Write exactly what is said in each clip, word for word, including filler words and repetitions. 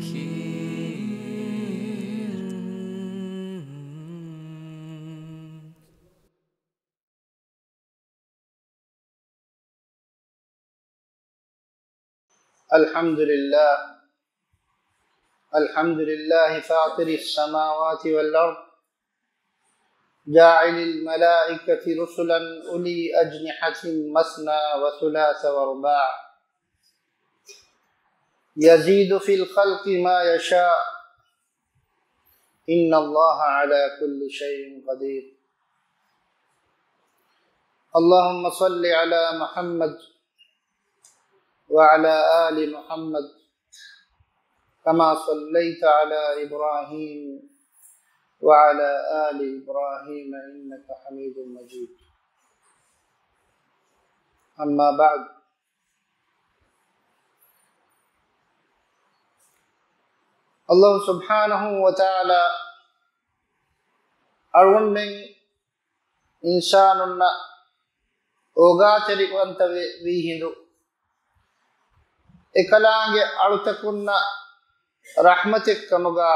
الحكيم. الحمد لله. الحمد لله فاطر السماوات والأرض، جاعل الملائكة رسلا أولي أجنحة مثنى وثلاث ورباع، يزيد في الخلق ما يشاء، إن الله على كل شيء قدير. اللهم صل على محمد وعلى آل محمد كما صليت على إبراهيم وعلى آل إبراهيم إنك حميد مجيد. أما بعد، އައްލާހު ސުބްޙާނަހޫ ވަތަޢާލާ އަޅުގަނޑުމެން އިންސާނުންނަށް އޯގާތެރިވަންތަވެ ވީ ހިނދު، އެކަލާނގެ އަޅުތަކުންނަށް ރަޙްމަތެއްކަމުގަ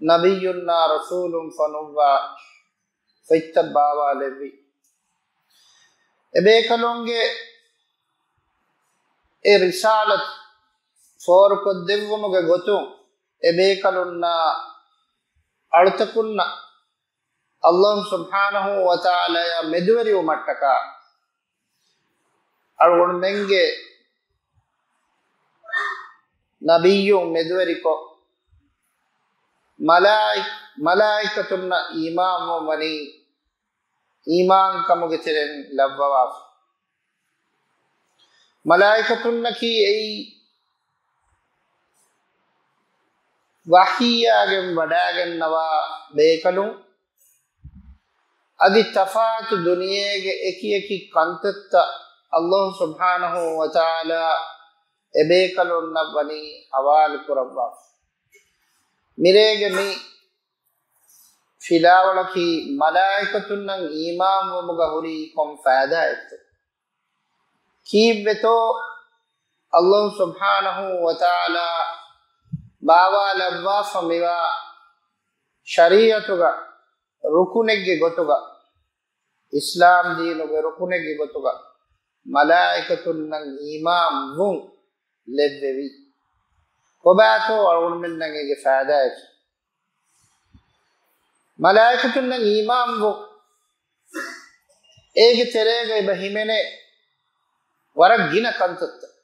ނަބިއްޔުންނާ ރަސޫލުން ފޮނުއްވާ ފޮތްތައް ބާވާލެއްވި. އެބޭކަލުންގެ އެ ރިސާލަތު ފޯރުކޮށްދެއްވުމުގެ ގޮތުން، އެބޭކަލުންނާ އަޅުތަކުންނަށް އައްލާހު ސުބްޙާނަހޫ ވަތަޢާލާއާ މެދުވެރިވުމަށްޓަކާ، އަޅުގަނޑުމެންގެ ނަބިއްޔުން މެދުވެރިކޮށް، މަލާއި-، މަލާއިކަތުންނަށް އީމާންވުން ވަނީ އީމާންކަމުގެ ތެރެއިން ލައްވަވާފަ. މަލާއިކަތުންނަކީ އެއީ ވަޙީއާގެން ވަޑައިގަންނަވާ ބޭކަލުން، އަދި ތަފާތު ދުނިޔޭގެ އެކިއެކި ކަންތައްތައް އައްލާހު ސުބްޙާނަހޫ ވަތަޢާލާ އެބޭކަލުންނަށް ވަނީ ހަވާލު ކުރައްވާފަ. މިރޭގެ މި ފިލާވަޅަކީ މަލާއިކަތުންނަށް އީމާންވުމުގަ ހުރީ ކޮން ފައިދާއެއްތޯ؟ ކީއްވެތޯ އައްލާހު ސުބްޙާނަހޫ ވަތަޢާލާ ބާވާލައްވާފަ މިވާ ޝަރީޢަތުގަ ރުކުނެއްގެ ގޮތުގަ، އިސްލާމް ދީނުގެ ރުކުނެއްގެ ގޮތުގަ މަލާއިކަތުންނަށް އީމާންވުން ލެއްވެވީ. ކޮބާތޯ އަޅުގަނޑުމެންނަށް އޭގެ ފައިދާއަކީ؟ މަލާއިކަތުންނަށް އީމާންވުން، އޭގެ ތެރޭގަ އެބަ ހިމެނޭ ވަރަށް ގިނަ ކަންތައްތައް.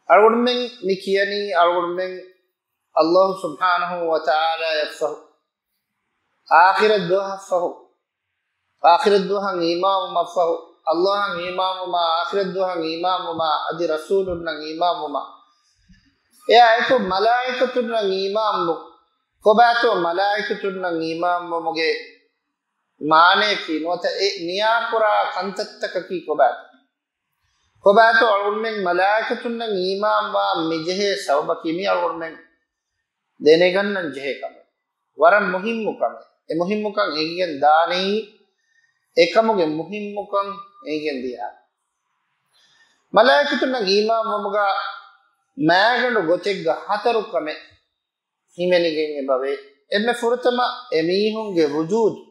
އަޅުގަނޑުމެން މި ކިޔަނީ އަޅުގަނޑުމެން އައްލާހު ސުބްޙާނަހޫ ވަތަޢާލާއަށްފަހު، އާޚިރަތް ދުވަހަށްފަހު، އާޚިރަތް ދުވަހަށް އީމާންވުމަށްފަހު، އައްލާހަށް އީމާންވުމާ، އާޚިރަތް ދުވަހަށް އީމާންވުމާ، އަދި ރަސޫލުންނަށް އީމާންވުމާ، އެއާއެކު މަލާއިކަތުންނަށް އީމާންވުން. ކޮބާތޯ މަލާއިކަތުންނަށް އީމާންވުމުގެ މާނަޔަކީ؟ ނުވަތަ އެ ނިޔާކުރާ ކަންތައްތަކަކީ ކޮބާތޯ؟ ކޮބާތޯ އަޅުގަނޑުމެން މަލާއިކަތުންނަށް އީމާންވާން މިޖެހޭ ސަބަބަކީ މީ އަޅުގަނޑުމެން ދެނެގަންނަން ޖެހޭ ކަމެއް. ވަރަށް މުހިއްމު ކަމެއް. އެ މުހިއްމުކަން އެނގިގެން ދާނީ، އެކަމުގެ މުހިއްމުކަން އެނގިގެން ދިޔާ. މަލާއިކަތުންނަށް އީމާންވުމުގަ މާގަނޑު ގޮތެއްގަ ހަތަރު ކަމެއް ހިމެނިގެން އެބަވޭ. އެންމެ ފުރަތަމަ އެމީހުންގެ ވުޖޫދު.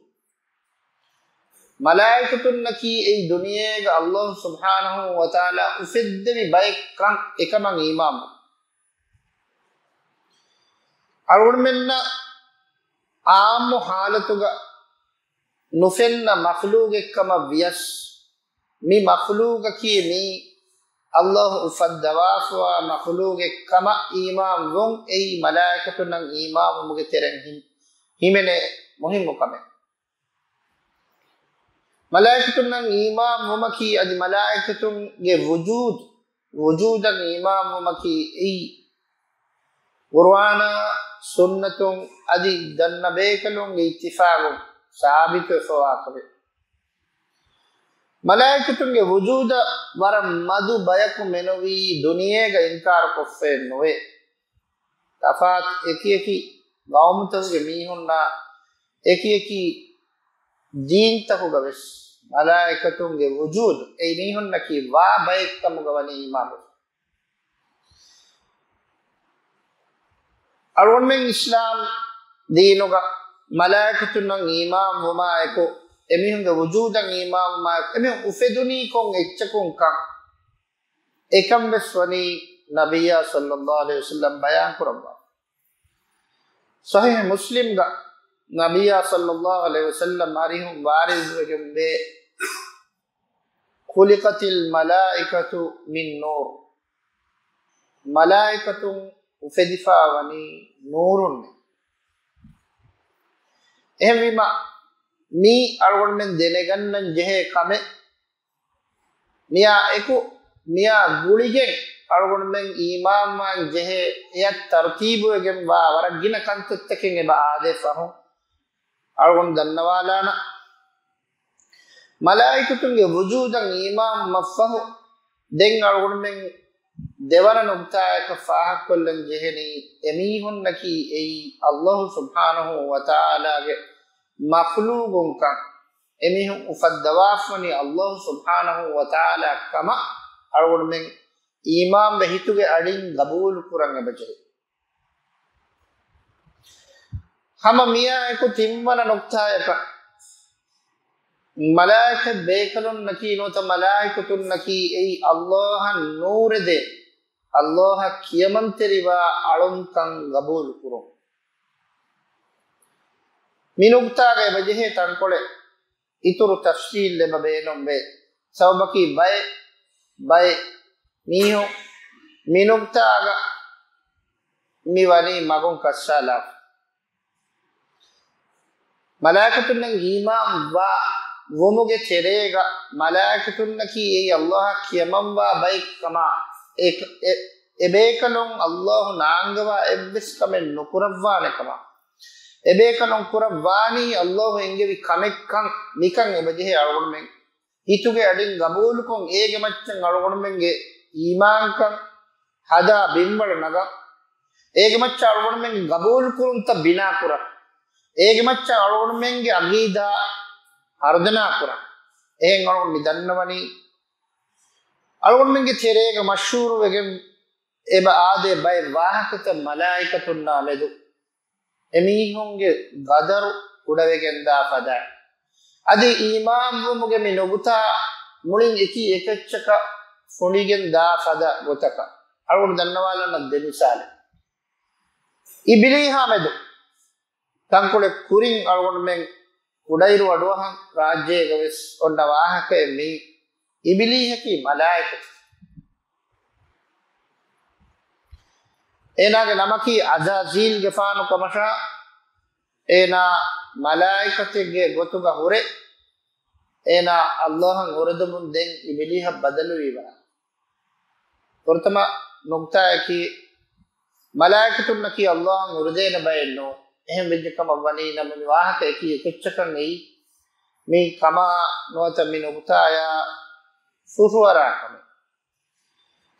މަލާއިކަތުންނަކީ އެއީ ދުނިޔޭގަ އައްލާހު ސުބްޙާނަހޫ ވަތަޢާލާ އުފެއްދެވި ބައެއްކަން އެކަމަށް އީމާންވުން. އަޅުގަނޑުމެންނަށް އާއްމު ޙާލަތުގަ ނުފެންނަ މަޚްލޫގެއްކަމަށް ވިޔަސް، މި މަޚްލޫގަކީ މީ އައްލާހު އުފައްދަވާފަވާ މަޚްލޫގެއްކަމަށް އީމާންވުން އެއީ މަލާއިކަތުންނަށް އީމާންވުމުގެ ތެރެއިން ހި-، ހިމެނޭ މުހިއްމު ކަމެއް. މަލާއިކަތުންނަށް އީމާންވުމަކީ އަދި މަލާއިކަތުންގެ ވުޖޫދު، ވުޖޫދަށް އީމާންވުމަކީ އެއީ ޤުރުއާނާ ސުންނަތުން އަދި ދަންނަ ބޭކަލުންގެ އިއްތިފާގުން ސާބިތުވެފަވާ ކަމެއް. މަލާއިކަތުންގެ ވުޖޫދަށް ވަރަށް މަދު ބަޔަކު މެނުވީ ދުނިޔޭގަ އިންކާރުކޮށްފައެއް ނުވޭ. ތަފާތު އެކިއެކި ގައުމުތަކުގެ މީހުންނާ އެކިއެކި ދީންތަކުގަ ވެސް މަލާއިކަތުންގެ ވުޖޫދު އެ މީހުންނަކީ ވާ ބައެއްކަމުގަ ވަނީ އީމާންވެފަ. އަޅުގަނޑުމެން އިސްލާމް ދީނުގަ މަލާއިކަތުންނަށް އީމާން ވުމާއެކު، އެމީހުންގެ ވުޖޫދަށް އީމާން ވުމާއެކު، އެމީހުން އުފެދުނީ ކޮން އެއްޗަކުން ކަން އެކަން ވެސް ވަނީ ނަބިއްޔާ ޞައްލައްލާހު ޢަލައިހި ވަސައްލަމް ބަޔާން ކުރައްވާ. ޞަޙީޙު މުސްލިމްގަ ނަބިއްޔާ ޞައްލައްލާހު ޢަލައިހި ވަސައްލަމް އަރިހުން ވާރިދުވެގެންވޭ، "ޚުލިޤަތިލް މަލާއިކަތު މިން ނޫރٍ." މަލާއިކަތުން އުފެދިފާ ވަނީ ނޫރުންނޭ. އެހެންވީމަ، މީ އަޅުގަނޑުމެން ދެނެގަންނަން ޖެހޭ ކަމެއް. މިއާ އެކު، މިއާ ގުޅިގެން އަޅުގަނޑުމެން އީމާންވާން ޖެހޭ އެއަށް ތަރުތީބުވެގެންވާ ވަރަށް ގިނަ ކަންތައްތަކެއް އެބަ އާދޭ ފަހުން އަޅުގަނޑު ދަންނަވާލާނަން. މަލާއިކަތުންގެ ވުޖޫދަށް އީމާން ވުމަށްފަހު، ދެން އަޅުގަނޑުމެން ދެވަނަ ނުކުތާއަކަށް ފާހަގަކޮށްލަން ޖެހެނީ، އެމީހުންނަކީ އެއީ ﷲ ސުބްޙާނަހޫ ވަތަޢާލާގެ މަޚްލޫގުންކަން، އެމީހުން އުފައްދަވާފަވަނީ ﷲ ސުބްޙާނަހޫ ވަތަޢާލާ ކަމަށް އަޅުގަނޑުމެން އީމާންވެ ހިތުގެ އަޑިން ގަބޫލު ކުރަން އެބަޖެހޭ. ހަމަ މިއާއެކު ތިންވަނަ ނުކްތާއަކަށް، މަލާއިކަތް ބޭކަލުންނަކީ ނުވަތަ މަލާއިކަތުންނަކީ އެއީ ﷲ އަށް ނޫރެދޭ، ﷲ އަށް ކިޔަމަންތެރިވާ އަޅުންކަން ގަބޫލު ކުރުން. މި ނުކްތާގައި އެބަޖެހޭ ތަންކޮޅެއް އިތުރު ތަފްޞީލް އެބަ ބޭނުންވޭ. ސަބަބަކީ ބައެއް، ބައެއް މީހުން މި ނުކްތާގަ މި ވަނީ މަގުން ކައްސާލާފަ. މަލާއިކަތުންނަށް އީމާން ވާ ވުމުގެ ތެރޭގަ މަލާއިކަތުންނަކީ އެއީ ﷲ އަށް ކިޔަމަންވާ ބައެއް ކަމާ، އެ، އެ، އެބޭކަލުން ﷲ ނާންގަވާ އެއްވެސް ކަމެއް ނުކުރައްވާނެ ކަމާ، އެބޭކަލުން ކުރައްވާނީ ﷲ އެންގެވި ކަމެއްކަން މިކަން އެބަޖެހޭ އަޅުގަނޑުމެން ހިތުގެ އަޑިން ގަބޫލުކޮށް، އޭގެ މައްޗަށް އަޅުގަނޑުމެންގެ އީމާންކަން ހަދާ ބިންވަޅު ނަގަން، އޭގެ މައްޗަށް އަޅުގަނޑުމެންގެ ގަބޫލުކުރުންތައް ބިނާކުރަން، އޭގެ މައްޗަށް އަޅުގަނޑުމެންގެ އަގީދާ ހަރުދަނާކުރަން. އެހެން އަޅުގަނޑު މި ދަންނަވަނީ، އަޅުގަނޑުމެންގެ ތެރޭގަ މަޝްހޫރުވެގެން އެބަ އާދޭ ބައެއް ވާހަކަތައް މަލާއިކަތުންނާ މެދު އެމީހުންގެ ގަދަރު ކުޑަވެގެންދާ ފަދައިން. އަދި އީމާންވުމުގެ މި ނުކުތާ މުޅިން އެކި އެކައްޗަކަށް ފުނޑިގެން ދާ ފަދަ ގޮތަކަށް އަޅުގަނޑު ދަންނަވާލަން ދެ މިސާލެއް. އިބިލީހާ މެދު ތަންކޮޅެއް ކުރިން އަޅުގަނޑުމެން ކުޑައިރުއަޑުއަހަން ރާއްޖޭގަ ވެސް އޮންނަ ވާހަކައެއް މީ. އިބިލީހަކީ މަލާއިކަތެއް. އޭނާގެ ނަމަކީ އަޒާޒީލްގެފާނު ކަމަށާ، އޭނާ މަލާއިކަތެއްގެ ގޮތުގަ ހުރެ، އޭނާ ﷲ އަށް އުރެދުމުން ދެން އިބިލީހަށް ބަދަލުވީ ވަރަށް. ފުރަތަމަ ނުކްތާއަކީ، މަލާއިކަތުންނަކީ ﷲ އަށް އުރެދޭނެ ބައެއް ނޫން. އެހެން ވެއްޖެ ކަމަށް ވަނީ ނަމަ މި ވާހަކަ އެކި އެކައްޗަކަށް އެއީ، މި ކަމާ ނުވަތަ މި ނުކްތާޔާ ފުށުއަރާ ކަމެއް.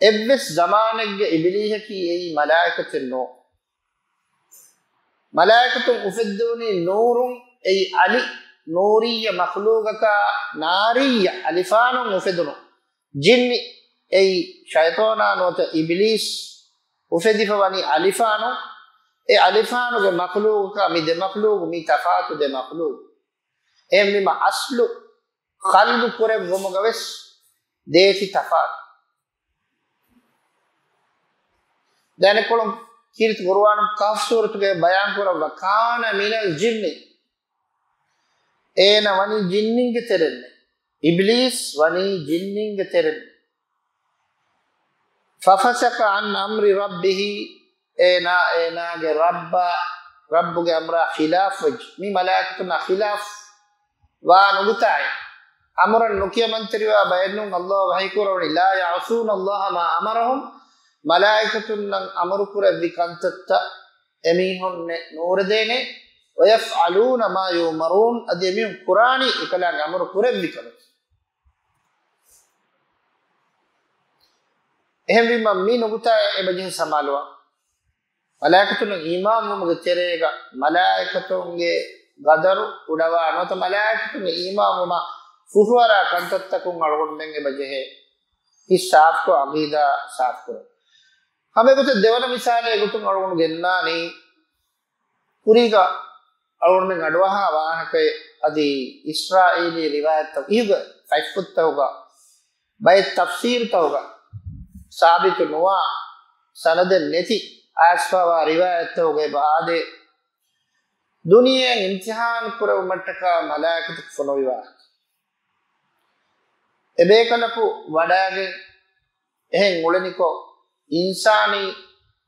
އެއްވެސް ޒަމާނެއްގެ އިބިލީހަކީ އެއީ މަލާއިކަތެއް ނޫން. މަލާއިކަތުން އުފެއްދެވުނީ ނޫރުން، އެއީ އަލި، ނޫރިއްޔަ މަޚްލޫގަކާ، ނާރިއްޔަ އަލިފާނުން އުފެދުނު ޖިންނި، އެއީ ޝައިޠާނާ ނުވަތަ އިބިލީސް އުފެދިފަ ވަނީ އަލިފާނުން. އެ އަލިފާނުގެ މަޚްލޫގަކާ މި ދެ މަޚްލޫގު މީ ތަފާތު ދެ މަޚްލޫގު. އެހެންވީމަ އަސްލު ޚަލްގު ކުރެއްވުމުގަ ވެސް ދޭތި ތަފާތު. ދެނެކޮޅުން ކީރިތި ޤުރުއާނު ކަހްފް ސޫރަތުގައި ބަޔާން ކުރައްވާ، ކާނަ މިނަލް ޖިންނި، އޭނަ ވަނީ ޖިންނިންގެ ތެރެއިންނޭ. އިބްލީސް ވަނީ ޖިންނިންގެ ތެރެއިން. ފަފަސަޤަ ޢަން އަމްރި ރައްބިހި، އޭނާ، އޭނާގެ ރައްބާ، ރައްބުގެ އަމްރާ ޚިލާފް ވެއްޖެ. މި މަލާއިކަތުންނާ ޚިލާފް ވާ ނުކުތާއެއް. އަމުރަށް ނުކިޔަމަންތެރިވާ ބައެއްނޫން ﷲ ވަޙީ ކުރައްވަނީ، لا يعصون الله ما أمرهم، މަލާއިކަތުންނަށް އަމުރު ކުރެއްވި ކަންތައްތައް އެމީހުންނެއް ނޫރެދޭނެ، ويفعلون ما يؤمرون، އަދި އެމީހުން ކުރާނީ އެކަލާނގެ އަމުރު ކުރެއްވި ކަމެއް. އެހެންވީމަ މި ނުކުތާއަށް އެބަޖެހޭ ސަމާލުވާން. މަލާއިކަތުންނަށް އީމާންވުމުގެ ތެރޭގަ މަލާއިކަތުންގެ ގަދަރު ކުޑަވާ ނުވަތަ މަލާއިކަތުންގެ އީމާންވުމަށް ފުށުއަރާ ކަންތައްތަކުން އަޅުގަނޑުމެން އެބަޖެހޭ ހިތް ސާފުކޮށް، ޢަޤީދާ ސާފުކުރުން. ހަމައެގޮތަށް ދެވަނަ މިސާލެއް ގޮތުން އަޅުގަނޑު ގެންނާނީ، ކުރީގަ އަޅުގަނޑުމެން އަޑުއަހާ ވާހަކައެއް އަދި އިސްރާއީލީ ރިވާޔަތްތައް އިހުގެ ފަތްފުށްތަކުގަ ބައެއް ތަފްސީރުތަކުގަ ސާބިތު ނުވާ، ސަނަދެއް ނެތި އައިސްފާވާ ރިވާޔަތްތަކުގައި ބަހާދޭ، ދުނިޔެއަށް އިމްތިހާން ކުރެވުމަށްޓަކާ މަލާއިކަތަކު ފޮނުވި ވާހަކަ. އެބޭކަލަކު ވަޑައިގެން އެހެން އުޅެނިކޮށް، އިންސާނީ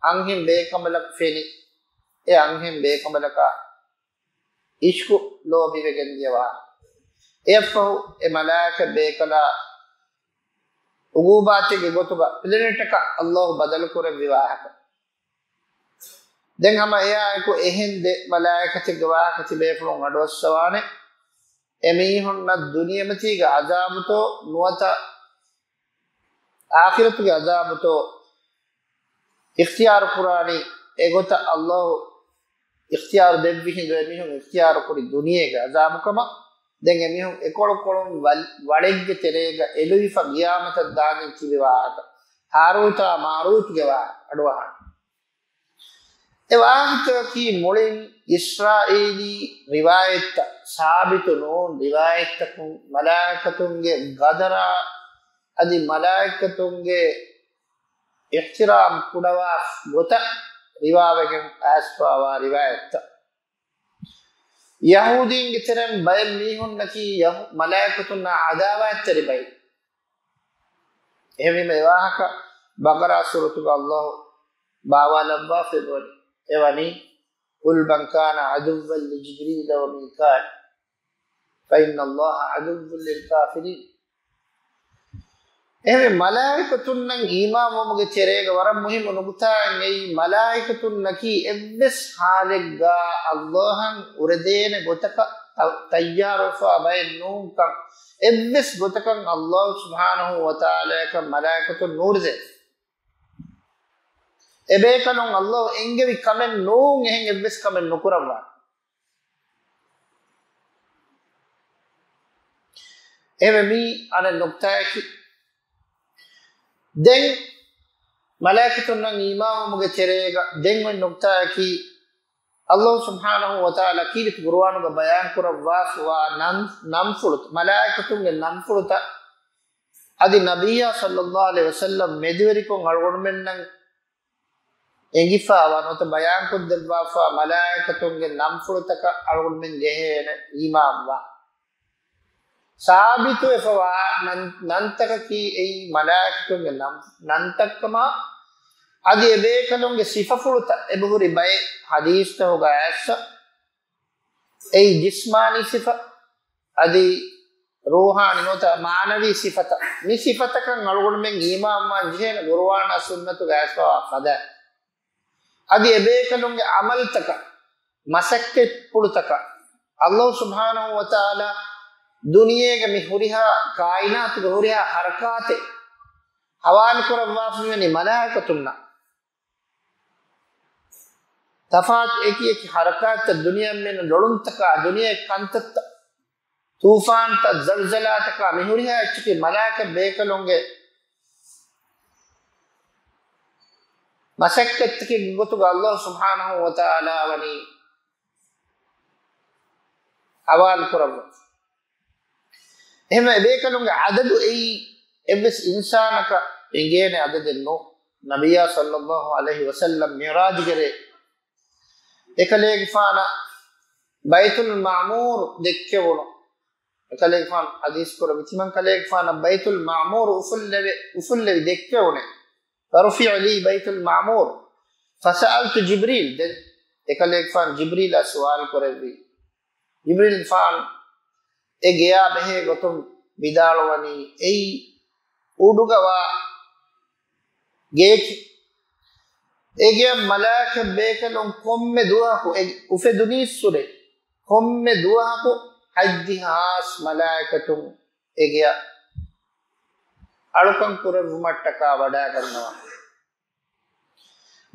އަންހެން ބޭކަނބަލަކު ފެނި، އެ އަންހެން ބޭކަނބަލަކާ އިޝްކު ލޯބިވެގެން ދިޔަ ވާހަކަ. އެއަށްފަހު އެ މަލާއިކަ ބޭކަލާ އުގޫބާތެއްގެ ގޮތުގަ ޕްލެނެޓަކަށް އައްލާހު ބަދަލު ކުރެއްވި ވާހަކަ. ދެން ހަމަ އެއާއެކު އެހެން ދެ މަލާއިކަތެއްގެ ވާހަކަ ތިބޭފުޅުން އަޑުއައްސަވާނެ. އެ މީހުންނަށް ދުނިޔެމަތީގެ އަޒާބުތޯ ނުވަތަ އާޚިރަތުގެ އަޒާބުތޯ އިޚްތިޔާރު ކުރާނީ، އެގޮތަށް އައްލާހު އިޚްތިޔާރު ދެއްވި ހިނދު އެމީހުން އިޚްތިޔާރު ކުރި ދުނިޔޭގެ އަޒާބު ކަމަށް. ދެން އެމީހުން އެކޮޅުކޮޅުން ވަލް-، ވަޅެއްގެ ތެރޭގަ އެލުވިފަ ގިޔާމަތަށް ދާންދެން ތިބި ވާހަކަ. ހާރޫތާ މާރޫތުގެ ވާހަކަ އަޑުއަހާނެ. އެ ވާހަކަތަކަކީ މުޅިން އިސްރާއީލީ ރިވާޔަތްތައް، ސާބިތު ނޫން ރިވާޔަތްތަކުން، މަލާއިކަތުންގެ ގަދަރާ އަދި މަލާއިކަތުންގެ އިޙްތިރާމް ކުޑަވާ ގޮތަށް ރިވާވެގެން އައިސްފާވާ ރިވާޔަތްތައް. ޔަހޫދީންގެ ތެރެއިން ބައެއް މީހުންނަކީ ޔަހޫ-، މަލާއިކަތުންނާ އަދާވާތްތެރި ބައެއް. އެހެންވީމަ އެ ވާހަކަ ބަޤަރާ ސޫރަތުގަ އައްލާހު ބާވާލައްވާފައިވަނީ، އެވަނީ، قل من كان عدوا لجبريل وميكال فإن الله عدو للكافرين. އެހެންވެ، މަލާއިކަތުންނަށް އީމާންވުމުގެ ތެރޭގަ ވަރަށް މުހިއްމު ނުކުތާއެއް އެއީ، މަލާއިކަތުންނަކީ އެއްވެސް ހާލެއްގަ އައްލާހަށް އުރެދޭނެ ގޮތަކަށް ތަ-، ތައްޔާރުވެފާ ބައެއް ނޫންކަން، އެއްވެސް ގޮތަކަށް އައްލާހު ސުބްޙާނަހޫ ވަތަޢާލާއަކަށް މަލާއިކަތުން ނޫރެދޭ. އެބޭކަލުން އައްލާހު އެންގެވި ކަމެއް ނޫން، އެހެން އެއްވެސް ކަމެއް ނުކުރައްވާ. އެހެންވެ، މީ އަނެއް ނުކްތާއަކީ. ދެން މަލާއިކަތުންނަށް އީމާންވުމުގެ ތެރޭގަ ދެން އޮތް ނުކްތާއަކީ، އައްލާހު ސުބްޙާނަހޫ ވަތަޢާލާ ކީރިތި ޤުރުއާނުގަ ބަޔާން ކުރައްވާފަވާ ނަން-، ނަންފުޅުތައް، މަލާއިކަތުންގެ ނަންފުޅުތައް އަދި ނަބިއްޔާ ޞައްލައްލާހު ޢަލައިހި ވަސައްލަމް މެދުވެރިކޮށް އަޅުގަނޑުމެންނަށް އެނގިފައިވާ ނުވަތަ ބަޔާންކޮށްދެއްވާފަ މަލާއިކަތުންގެ ނަންފުޅުތަކަށް އަޅުގަނޑުމެން ޖެހޭނެ އީމާންވާ. ސާބިތުވެފަވާ ނަން-، ނަންތަކަކީ އެއީ މަލާއިކަތުންގެ ނަން-، ނަންތައްކަމާ، އަދި އެބޭކަލުންގެ ސިފަފުޅުތައް އެބަހުރި ބައެއް ޙަދީޘްތަކުގަ އައިސްފަ، އެއީ ޖިސްމާނީ ސިފަ، އަދި ރޫޙާނީ ނުވަތަ މާނަވީ ސިފަތައް. މި ސިފަތަކަށް އަޅުގަނޑުމެން އީމާންވާން ޖެހޭނެ ޤުރުއާނާ ސުންނަތުގަ އައިސްފަވާ ފަދަ. އަދި އެބޭކަލުންގެ ޢަމަލުތަކަށް، މަސައްކަތްޕުޅުތަކަށް، އައްލާހު ސުބްޙާނަހޫ ވަތަޢާލާ ދުނިޔޭގެ މި ހުރިހާ ކާއިނާތުގެ ހުރިހާ ޙަރަކާތެއް ޙަވާލުކުރައްވާފައިވަނީ މަލާއިކަތުންނަށް. ތަފާތު އެކި އެކި ޙަރަކާތްތައް، ދުނިޔެއަށް މިއަންނަ ލޮޅުންތަކާ، ދުނިޔެ ކަންތައްތައް، ތޫފާންތައް، ޒަލްޒަލާތަކާ، މި ހުރިހާ އެއްޗަކީ މަލާއިކަ ބޭކަލުންގެ މަސައްކަތްތަކެއްގެ ގޮތުގަ އައްލާހު ސުބްޙާނަހޫ ވަތަޢާލާ ވަނީ ޙަވާލު ކުރައްވަން. އެހެންވެ، އެބޭކަލުންގެ ޢަދަދު އެއީ އެއްވެސް އިންސާނަކަށް އެނގޭނެ ޢަދަދެއް ނޫން. ނަބިއްޔާ ޞައްލައްލާހު ޢަލައިހި ވަސައްލަމް މިޢުރާޖުގެ ރޭ އެކަލޭގެފާނަށް ބައިތުލް މަޢުމޫރު ދެއްކެވުނު. އެކަލޭގެފާނު ޙަދީޘް ކުރައްވި، ތިމަން ކަލޭގެފާނަށް ބައިތުލް މަޢުމޫރު އުފުއްލެވި، އުފުއްލެވި ދެއްކެވުނެ. ورفع لي بيت المعمور فسألت جبريل. ދެން އެކަލޭގެފާނު ޖިބްރީލާ ސުވާލު ކުރެއްވި. ޖިބްރީލްފާނު އެ ގެޔާ ބެހޭ ގޮތުން ވިދާޅުވަނީ، އެއީ އުޑުގަވާ ގެޔަކީ. އެ ގެޔަށް މަލާއިކަ ބޭކަލުން ކޮންމެ ދުވަހަކު، އެ އުފެދުނީއްސުރެ ކޮންމެ ދުވަހަކު ހަތްދިހަ ހާސް މަލާއިކަތުން އެ ގެޔަށް އަޅުކަން ކުރެއްވުމަށްޓަކާ ވަޑައިގަންނަވާ.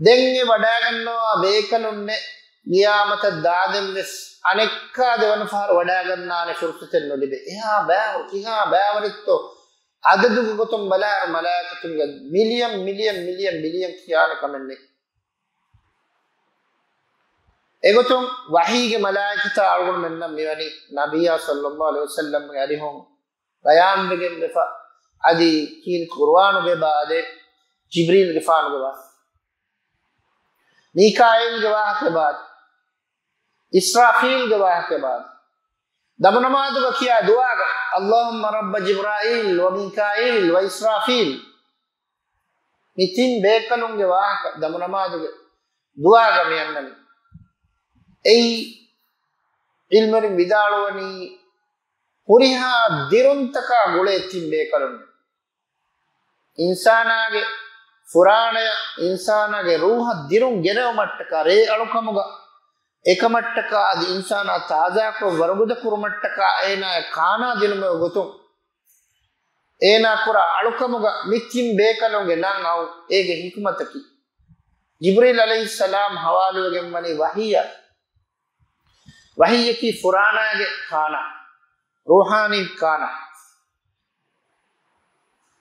ދެން އެ ވަޑައިގަންނަވާ ބޭކަލުންނެއް ގިޔާމަތަށް ދާދެން ވެސް އަނެއްކާ ދެވަނަ ފަހަރު ވަޑައިގަންނާނެ ފުރުސަތެއް ނުލިބޭ. އެހާ ބައިވަރު، ކިހާ ބައިވަރެއްތޯ؟ އަދަދުގެ ގޮތުން ބަލާއިރު މަލާއިކަތުންގެ މިލިޔަން، މިލިޔަން، މިލިޔަން، މިލިޔަން ކިޔާނެ ކަމެއް ނެތް. އެގޮތުން ވަޙީގެ މަލާއިކަތާ އަޅުގަނޑުމެންނަށް މިވަނީ ނަބިއްޔާ ޞައްލައްލާހު ޢަލައިހި ވަސައްލަމްގެ އަރިހުން ބަޔާންވެގެން ވެފަ، އަދި ކީރިތި ޤުރުއާނުގެ އެބަ އާދޭ، ޖިބްރީލްގެފާނުގެ ވާހަކަ، މީކާއީލްގެ ވާހަކަ އެބަ އާދޭ، އިސްރާފީލްގެ ވާހަކަ އެބަ އާދޭ. ދަމުނަމާދުގަ ކިޔާ ދުޢާގަ، اللهم رب جبرائيل وميكائيل وإسرافيل. މި ތިން ބޭކަލުންގެ ވާހަކަ ދަމުނަމާދުގެ ދުޢާގަ މި އަންނަނީ. އެއީ ޢިލްމުވެރިން ވިދާޅުވަނީ، ހުރިހާ ދިރުންތަކާ ގުޅޭ ތިން ބޭކަލުން އިންސާނާގެ ފުރާނަޔަށް އިންސާނާގެ ރޫޙަށް ދިރުން ގެނެވުމަށްޓަކާ، ރޭ އަޅުކަމުގަ އެކަމަށްޓަކާ އަދި އިންސާނާ ތާޒާކޮށް ވަރުގަދަ ކުރުމަށްޓަކާ އޭނާޔަށް ކާނާ ދިނުމުގެ ގޮތުން އޭނާ ކުރާ އަޅުކަމުގަ މި ތިން ބޭކަލުންގެ ނަން އައު އޭގެ ޙިކުމަތަކީ. ޖިބްރީލް ޢަލައިހިއްސަލާމް ޙަވާލުވެގެން ވަނީ ވަޙީއަށް. ވަޙީއަކީ ފުރާނާގެ ކާނާ، ރޫޙާނީ ކާނާ.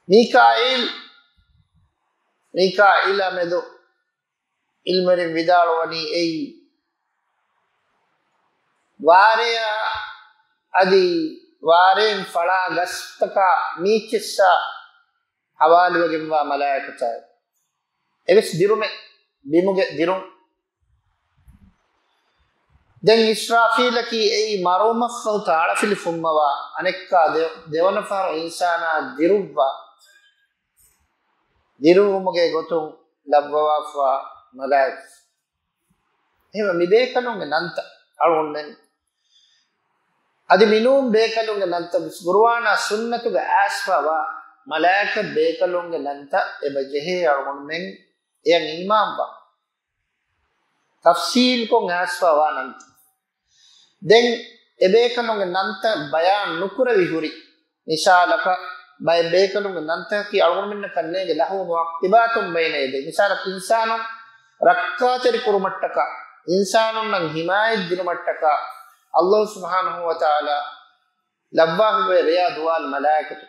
މީކާއީލް، މީކާއީލާ މެދު ޢިލްމުވެރިން ވިދާޅުވަނީ އެއީ ވާރޭއާ އަދި ވާރޭން ފަޅާ ގަސްތަކާ މީޗެއްސާ ޙަވާލުވެގެންވާ މަލާއިކަތާއި. އެވެސް ދިރުމެއް، ބިމުގެ ދިރުން. ދެން އިސްރާފީލަކީ އެއީ މަރުވުމަށްފަހު ތާޅަފިލި ފުންމަވާ، އަނެއްކާ ދެ-، ދެވަނަ ފަހަރު އިންސާނާ ދިރުއްވާ، ދިރުއްވުމުގެ ގޮތުން ލައްވަވާފަވާ މަލާއިކަ. އެހެންވެ، މި ބޭކަލުންގެ ނަންތައް އަޅުގަނޑުމެން އަދި މިނޫން ބޭކަލުންގެ ނަންތައް ވެސް ޤުރުއާނާ ސުންނަތުގަ އައިސްފަވާ މަލާއިކަ ބޭކަލުންގެ ނަންތައް އެބަ ޖެހޭ އަޅުގަނޑުމެން އެޔަށް އީމާންވާ. ތަފްސީލްކޮށް އައިސްފަވާ ނަންތައް. ދެން އެބޭކަލުންގެ ނަންތައް ބަޔާން ނުކުރެވި ހުރި. މިސާލަކަށް، ބައެއް ބޭކަލުންގެ ނަންތަކަކީ އަޅުގަނޑުމެންނަކަށް ނޭނގެ ލަހުވު މުޢައްޤިބާތުން ބައިނަ ޔަދައި. މިސާލަކަށް، އިންސާނުން ރައްކާތެރި ކުރުމަށްޓަކާ، އިންސާނުންނަށް ހިމާޔަތް ދިނުމަށްޓަކާ، ﷲ ސުބްޙާނަހޫ ވަތަޢާލާ ލައްވާފައިވޭ ރެޔާ ދުވާލު މަލާއިކަތު.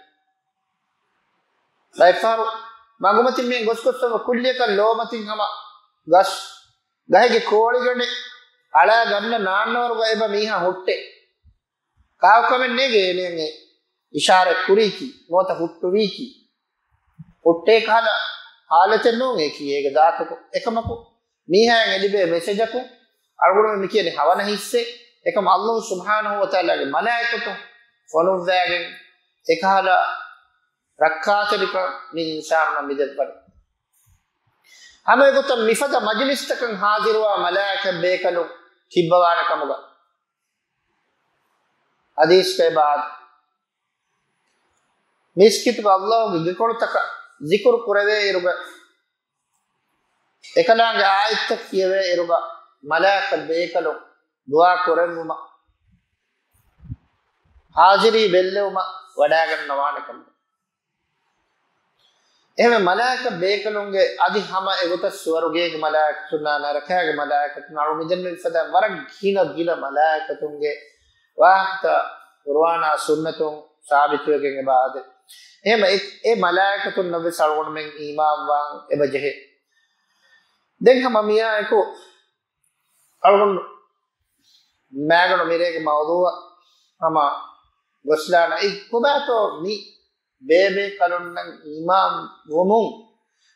ބައެއްފަހަރު މަގުމަތިން މި ގޮސްގޮސް ކުއްލިއަކަށް ލޯމަތިން ހަމަ ގަސް، ގަހެއްގެ ކޯޅިގަނޑެއް އަޅާ ގަންނަ ނާންނަވަރުގަ އެބަ މީހާ ހުއްޓޭ. ކާކު ކަމެއް ނޭނގެ އޭނައަށް އެ އިޝާރަތް ކުރީކީ، ނުވަތަ ހުއްޓުވީކީ. ހުއްޓޭ ކަހަލަ ހާލަތެއް ނޫން އެކީ އޭގެ ޒާތުކޮށް. އެކަމަކު، މީހާއަށް އެ ލިބޭ މެސެޖަކުން އަޅުގަނޑުމެން މި ކިޔަނީ ހަވަނަ ހިއްސެއް. އެކަމަ ﷲ ސުބްޙާނަހޫ ވަތަޢާލާގެ މަލާއިކަތުން ފޮނުއްވައިގެން އެކަހަލަ ރައްކާތެރިކަން މި އިންސާނުންނަށް މި ދެއްވަނީ. ހަމަ އެގޮތަށް މިފަދަ މަޖިލިސްތަކަށް ހާޒިރުވާ މަލާއިކަ ބޭކަލުން ތިއްބަވާނެ ކަމުގަ ޙަދީޘްގައި އެބަ އާދޭ. މިސްކިތުގަ ﷲގެ ގެކޮޅުތަކަށް ޒިކުރު ކުރެވޭ އިރުގަ، އެކަލާނގެ އާޔަތްތައް ކިޔެވޭ އިރުގަ، މަލާއިކަ ބޭކަލުން ދުޢާ ކުރެއްވުމަށް ހާޒިރީ ބެއްލެވުމަށް ވަޑައިގަންނަވާނެ ކަމަށް. އެހެންވެ، މަލާއިކަ ބޭކަލުންގެ އަދި ހަމަ އެގޮތަށް ސުވަރުގޭގެ މަލާއިކަތުންނާ ނަރަކާގެ މަލާއިކަތުން އަޅު މިދެންނެވި ފަދަ ވަރަށް ގިނަ ގިނަ މަލާއިކަތުންގެ ވާހަކަތައް ޤުރުއާނާ ސުންނަތުން ސާބިތުވެގެން އެބަ އާދޭ. އެހެންވެ، އެ، އެ މަލާއިކަތުންނަށް ވެސް އަޅުގަނޑުމެން އީމާންވާން އެބަ ޖެހޭ. ދެން ހަމަ މިއާއެކު އަޅުގަނޑު މާގަނޑު މިރޭގެ މައުޟޫޢަށް ހަމަ ގޮސްލާނަ. އެއީ ކޮބާތޯ މި ބޭބޭކަލުންނަށް އީމާން ވުމުން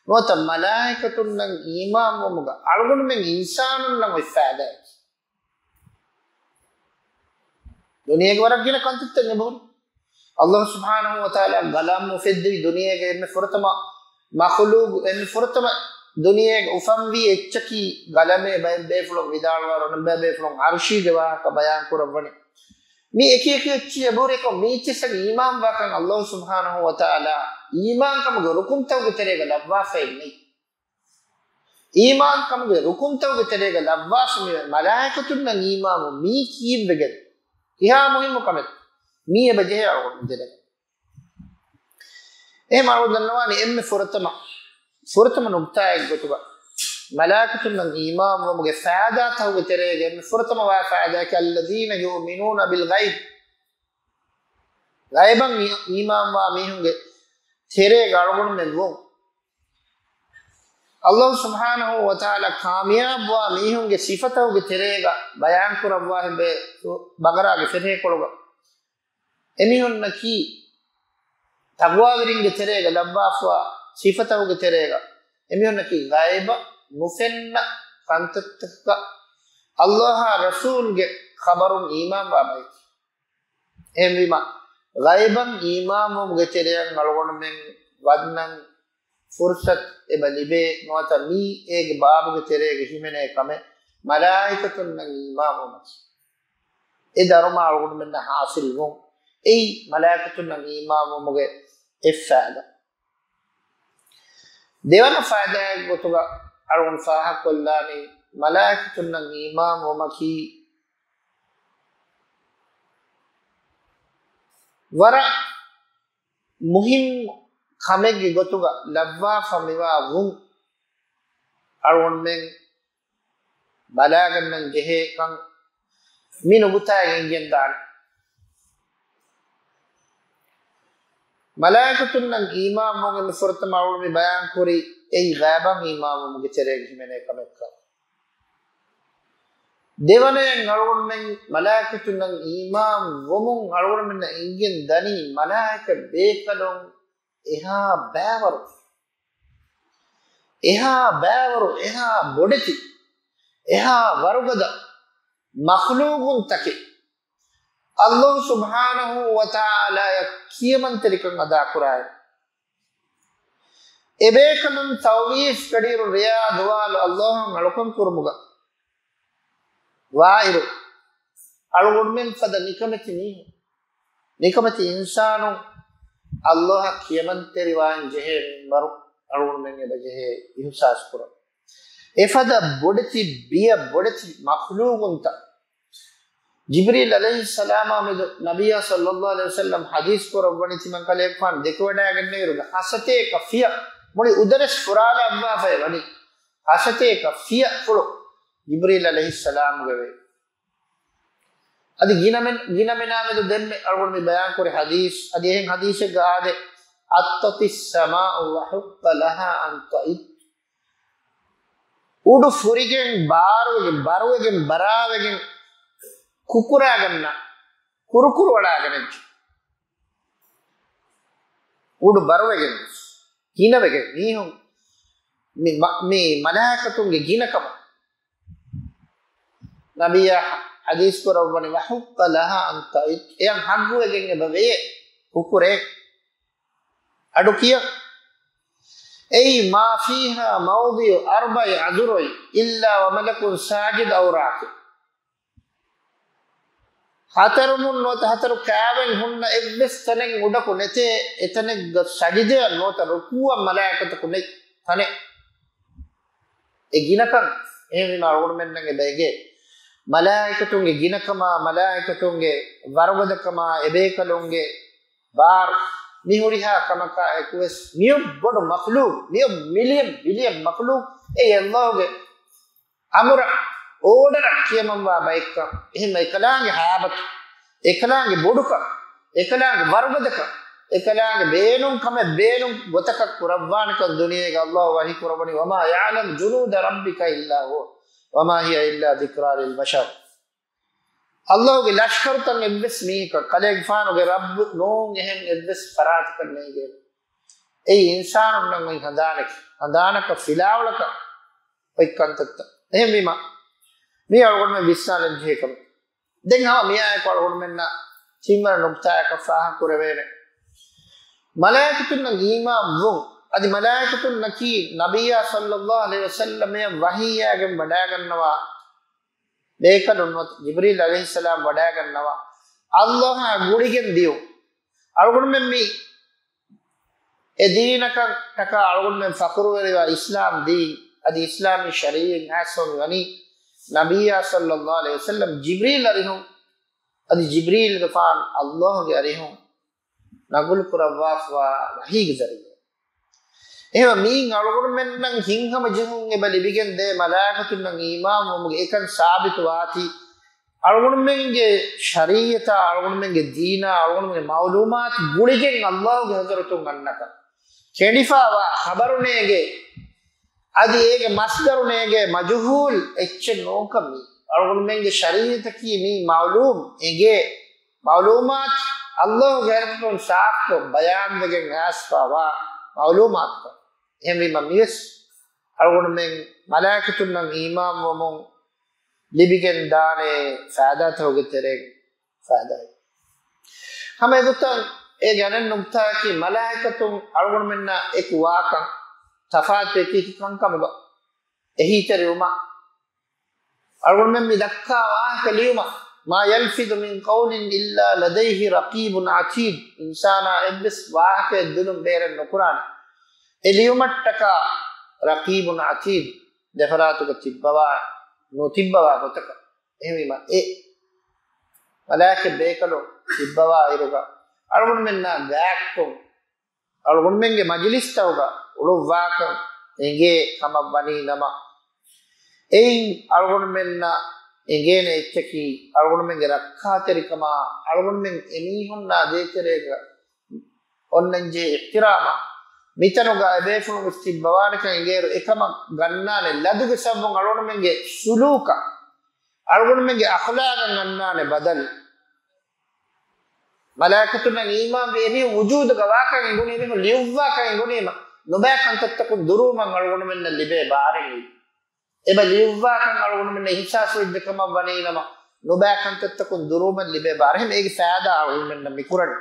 ނުވަތަ މަލާއިކަތުންނަށް އީމާން ވުމުގަ އަޅުގަނޑުމެން އިންސާނުންނަށް އޮތް ފައިދާއަކީ؟ ދުނިޔޭގެ ވަރަށް ގިނަ ކަންތައްތައް އެބަހުރި. ﷲ ސުބްޙާނަހޫ ވަތަޢާލާ ގަލަމް އުފެއްދެވި ދުނިޔޭގެ އެންމެ ފުރަތަމަ މަޚުލޫޤު، އެންމެ ފުރަތަމަ ދުނިޔޭގެ އުފަންވީ އެއްޗަކީ ގަލަމޭ. ބައެއް ބޭފުޅުން ވިދާޅުވާ ރޮނަ ބައެއް ބޭފުޅުން އަރުޝީގެ ވާހަކަ ބަޔާން ކުރައްވަނީ. މި އެކި އެކި އެއްޗި އެބަހުރި އެކަމަ މީޗެއްސަށް އީމާންވާކަން ﷲ ސުބްޙާނަހޫ ވަތަޢާލާ އީމާންކަމުގެ ރުކުންތަކުގެ ތެރޭގަ ލައްވާފައެއް ނެތް. އީމާންކަމުގެ ރުކުންތަކުގެ ތެރޭގަ ލައްވާފަ މި މަލާއިކަތުންނަށް އީމާންވުން މީ ކީއްވެގެން؟ ކިހާ މުހިއްމު ކަމެއް؟ މީ އެބަ ޖެހޭ އަޅުގަނޑު ދެނެގަން. އެހެން އަޅުގަނޑު ދަންނަވާނީ އެންމެ ފުރަތަމަ، ފުރަތަމަ ނުކްތާއެއް ގޮތުގަ މަލާއިކަތުންނަށް އީމާންވުމުގެ ފައިދާތަކުގެ ތެރޭގަ އެންމެ ފުރަތަމަ ވާ ފައިދާއަކީ الذين يؤمنون بالغيب. ޣައިބަށް އީ-، އީމާންވާ މީހުންގެ ތެރޭގަ އަޅުގަނޑުމެން ވުން. ﷲ ސުބްޙާނަހޫ ވަތަޢާލާ ކާމިޔާބުވާ މީހުންގެ ސިފަތަކުގެ ތެރޭގަ ބަޔާންކުރައްވާ ހެއްޔޭ ބަގަރާގެ ފެށޭކޮޅުގަ. އެމީހުންނަކީ ތަޤްވާވެރިންގެ ތެރޭގަ ލައްވާފަވާ ސިފަތަކުގެ ތެރޭގަ، އެމީހުންނަކީ ޣައިބަށް ނުފެންނަ ކަންތައްތަކަކަށް ﷲ އާ ރަސޫލްގެ ޚަބަރުން އީމާންވާ ބައެކޭ. އެހެންވީމަ، ޣައިބަށް އީމާންވުމުގެ ތެރެއަށް އަޅުގަނޑުމެން ވަންނަން ފުރުޞަތު އެބަ ލިބޭ ނުވަތަ މީ އޭގެ ބާބުގެ ތެރޭގަ ހިމެނޭ ކަމެއް މަލާއިކަތުންނަށް އީމާންވުމަކީ. އެ ދަރުމަ އަޅުގަނޑުމެންނަށް ޙާޞިލްވުން. އެއީ މަލާއިކަތުންނަށް އީމާންވުމުގެ އެއް ފާއިދާ. ދެވަނަ ފާއިދާއެއް ގޮތުގަ އަޅުގަނޑު ފާހަގަކޮށްލާނީ، މަލާއިކަތުންނަށް އީމާންވުމަކީ ވަރަށް މުހިންމު ކަމެއްގެ ގޮތުގަ ލައްވާފަ މިވާ ވުން އަޅުގަނޑުމެން ބަލާގަންނަން ޖެހޭ ކަން މި ނުކުތާއިން އެނގިގެން ދާނެ. މަލާއިކަތުންނަށް އީމާންވުން އެންމެ ފުރަތަމަ އަޅުގަނޑު މި ބަޔާން ކުރީ އެއީ ޣައިބަށް އީމާންވުމުގެ ތެރޭގަ ހިމެނޭ ކަމެއްކަން. ދެވަނައިން އަޅުގަނޑުމެން މަލާއިކަތުންނަށް އީމާން ވުމުން އަޅުގަނޑުމެންނަށް އެނގިގެން ދަނީ މަލާއިކަ ބޭކަލުން އެހާ ބައިވަރު، އެހާ ބައިވަރު، އެހާ ބޮޑެތި، އެހާ ވަރުގަދަ މަޚްލޫގުންތަކެއް ﷲ ސުބްޙާނަހޫ ވަތަޢާލާއަށް ކިޔަމަންތެރިކަން އަދާކުރާއިރު، އެބޭކަލުން ތައުވީފް ގަޑިއިރު ރެޔާ ދުވާލު ﷲ އަށް އަޅުކަން ކުރުމުގަ ވާއިރު، އަޅުގަނޑުމެން ފަދަ ނިކަމެތި މީހުން، ނިކަމެތި އިންސާނުން ﷲ އަށް ކިޔަމަންތެރިވާން ޖެހޭ މިންވަރު އަޅުގަނޑުމެން އެބަ ޖެހޭ އިޙްސާސް ކުރަން. އެފަދަ ބޮޑެތި ބިޔަ ބޮޑެތި މަޚްލޫގުންތައް ޖިބްރީލް ޢަލައިހިއްސަލާމާ މެދު ނަބިއްޔާ ޞައްލައްލާހު ޢަލައިހި ވަސައްލަމް ޙަދީޘް ކުރައްވަނީ ތިމަން ކަލޭގެފާނު ދެކެވަޑައިގެންނެވިއިރުގަ ހަސަތޭކަ ފިޔަ، މުޅި އުދަރެސް ފުރާލައްވާފައި ވަނީ ހަސަތޭކަ ފިޔަ ފުޅު ޖިބްރީލް ޢަލައިހިއްސަލާމުގެ ވޭ. އަދި ގިނަމެން، ގިނަމެނާ މެދު ދެންމެ އަޅުގަނޑު މި ބަޔާން ކުރި ޙަދީޘް، އަދި އެހެން ޙަދީޘެއްގަ އާދެ، عطت السماء وحق لها أن تئن. އުޑު ފުރިގެން، ބާރުވެގެން، ބަރުވެގެން، ބަރާވެގެން، ކުކުރާގަންނަ، ކުރުކުރު ވަޅާގަނެއްޖެ. އުޑު ބަރުވެގެން، ގިނަވެގެން، މީހުން މި މަ-، މި މަލާއިކަތުންގެ ގިނަކަމަށް ނަބިއްޔާ ޙަދީޘް ކުރައްވަނީ، وحق لها أن تئن، އެޔަށް ޙައްޤުވެގެން އެބަ ވެޔޭ، ކުކުރޭ. އަޑު ކިޔަން. އެއީ، ما فيها موضع أربع أذرع إلا وملك ساجد أو راكع. ހަތަރު މުން ނުވަތަ ހަތަރު ކާވެން ހުންނަ އެއްވެސް ތަނެއް އުޑަކު ނެތޭ، އެތަނެއްގަ ސަޖިދައަށް ނުވަތަ ރުކޫޢަށް މަލާއިކަތަކު ނެތް ތަނެއް. އެ ގިނަކަން އެހެންވީމަ އަޅުގަނޑުމެންނަށް އެބަ އެނގޭ މަލާއިކަތުންގެ ގިނަކަމާ، މަލާއިކަތުންގެ ވަރުގަދަކަމާ، އެބޭކަލުންގެ ބާރު، މި ހުރިހާ ކަމަކާ އެކުވެސް މިއޮއް ބޮޑު މަޚްލޫޤު، މިއޮއް މިލިއަން ބިލިއަން މަޚްލޫޤު އެ ﷲގެ އަމުރަށް، އޯޑަރަށް ކިޔަމަންވާ ބައެއްކަން. އެހެން އެކަލާނގެ ހައިބަތު، އެކަލާނގެ ބޮޑުކަން، އެކަލާނގެ ވަރުގަދަކަން، އެކަލާނގެ ބޭނުން ކަމެއް ބޭނުން ގޮތަކަށް ކުރައްވާނެކަން ދުނިޔޭގަ ﷲ ވަޙީ ކުރައްވަނީ، وما يعلم جنود ربك إلا هو وما هي إلا ذكرى للبشر. ﷲގެ ލަޝްކަރުތައް އެއްވެސް މީހަކަށް ކަލޭގެފާނުގެ ރައްބު ނޫން އެހެން އެއްވެސް ފަރާތަކަށް ނޭނގޭ. އެއީ އިންސާނުންނަށް އޮތް ހަނދާނެއް، ހަނދާނަކަށް ފިލާވަޅަކަށް އޮތް ކަންތައްތައް. އެހެންވީމަ، މީ އަޅުގަނޑުމެން ވިސްނާލަން ޖެހޭ ކަމެއް. ދެން ހަމަ މިއާއެކު އަޅުގަނޑުމެންނަށް ތިންވަނަ ނުކުތާއަކަށް ފާހަގަ ކުރެވޭނެ. މަލާއިކަތުންނަށް އީމާން ވުން. އަދި މަލާއިކަތުންނަކީ ނަބިއްޔާ ޞައްލައްލާހު ޢަލައިހި ވަސައްލަމައަށް ވަޙީއާގެން ވަޑާގަންނަވާ ބޭކަލުން ނުވަތަ ޖިބްރީލް ޢަލައިހިއްސަލާމް ވަޑާގަންނަވާ ﷲ އާ ގުޅިގެން ދިޔުން. އަޅުގަނޑުމެން މި އެ ދީނަކަށް ޓަކާ އަޅުގަނޑުމެން ފަޚުރުވެރިވާ އިސްލާމް ދީން އަދި އިސްލާމީ ޝަރީޢަތް ހާސްވަމި ވަނީ ނަބިއްޔާ ޞައްލައްލާހު ޢަލައިހި ވަސައްލަމް ޖިބްރީލް އަރިހުން އަދި ޖިބްރީލްގެފާނު ﷲގެ އަރިހުން ނަގުލު ކުރައްވާފަވާ ވަޙީގެ ޒަރީޢަ. އެހެންވެ މީން އަޅުގަނޑުމެންނަށް ހިތްހަމަޖެހުން އެބަ ލިބިގެން ދޭ މަލާއިކަތުންނަށް އީމާންވުމުގެ އެކަން ސާބިތުވާތީ، އަޅުގަނޑުމެންގެ ޝަރީޢަތާ، އަޅުގަނޑުމެންގެ ދީނާ، އަޅުގަނޑުމެންގެ މަޢުލޫމާތު ގުޅިގެން ﷲގެ ޙަޟްރަތުން އަންނަކަން. ކެނޑިފަވާ ޚަބަރު ނޭނގޭ. އަދި އޭގެ މަޞްދަރު ނޭގޭ މަޖުހޫލް އެއްޗެއް ނޫންކަން މީ. އަޅުގަނޑުމެންގެ ޝަރީޢަތަކީ މީ މަޢުލޫމް އެނގޭ މަޢުލޫމާތު، ﷲ ގެ ހަޟްރަތުން ސާފުކޮށް ބަޔާންވެގެން އައިސްފަވާ މަޢުލޫމާތުތައް. އެހެންވީމަ މިވެސް އަޅުގަނޑުމެން މަލާއިކަތުންނަށް އީމާންވުމުން ލިބިގެން ދާނެ ފައިދާތަކުގެ ތެރެއިން ފައިދާއެއް. ހަމަ އެގޮތަށް އޭގެ އަނެއް ނުކްތާއަކީ، މަލާއިކަތުން އަޅުގަނޑުމެންނާ އެކު ވާކަން، ތަފާތު އެކި އެކި ކަންކަމުގަ އެހީތެރިވުމަށް އަޅުގަނޑުމެން މި ދައްކާ ވާހަކަ ލިޔުމަށް، "ما يلفظ من قول إلا لديه رقيب عتيد." އިންސާނާ އެއްވެސް ވާހަކައެއް ދުލުން ބޭރެއް ނުކުރާނެ. އެ ލިޔުމަށްޓަކާ ރަޤީބުން ޢަތީދު، ދެފަރާތުގަ ތިއްބަވާ، ނުތިއްބަވާ ގޮތަކަށް. އެހެންވީމަ، އެ މަލާއިކަ ބޭކަލުން ތިއްބަވާ އިރުގަ، އަޅުގަނޑުމެންނާ ގާތްކޮށް، އަޅުގަނޑުމެންގެ މަޖިލިސްތަކުގަ އުޅުއްވާކަން އެނގޭ ކަމަށް ވަނީ ނަމަ، އެއިން އަޅުގަނޑުމެންނަށް އެނގޭނެ އެއްޗަކީ، އަޅުގަނޑުމެންގެ ރައްކާތެރިކަމާ، އަޅުގަނޑުމެން އެމީހުންނާ ދޭތެރޭގަ އޮންނަންޖެހޭ އިޙްތިރާމާ، މިތަނުގަ އެބޭފުޅުން ވެސް ތިއްބަވާނެކަން އެނގޭއިރު، އެކަމަށް ގަންނާނެ ލަދުގެ ސަބަބުން އަޅުގަނޑުމެންގެ ސުލޫކަށް، އަޅުގަނޑުމެންގެ އަޚްލާގަށް އަންނާނެ ބަދަލު. މަލާއިކަތުންނަށް އީމާންވި އެމީހުން ވުޖޫދުގަ ވާކަން އެނގުނީމަ، އެމީހުން ލިޔުއްވާކަން އެނގުނީމަ، ނުބައި ކަންތައްތަކުން ދުރުވުމަށް އަޅުގަނޑުމެންނަށް ލިބޭ ބާރެއް ނެތް. އެބަ ލިޔުއްވާކަން އަޅުގަނޑުމެންނަށް އިޙްސާސް ވެއްޖެ ކަމަށް ވަނީ ނަމަ، ނުބައި ކަންތައްތަކުން ދުރުވުމަށް ލިބޭ ބާރެއް. އެހެން އޭގެ ފައިދާ އަޅުގަނޑުމެންނަށް މި ކުރަނީ.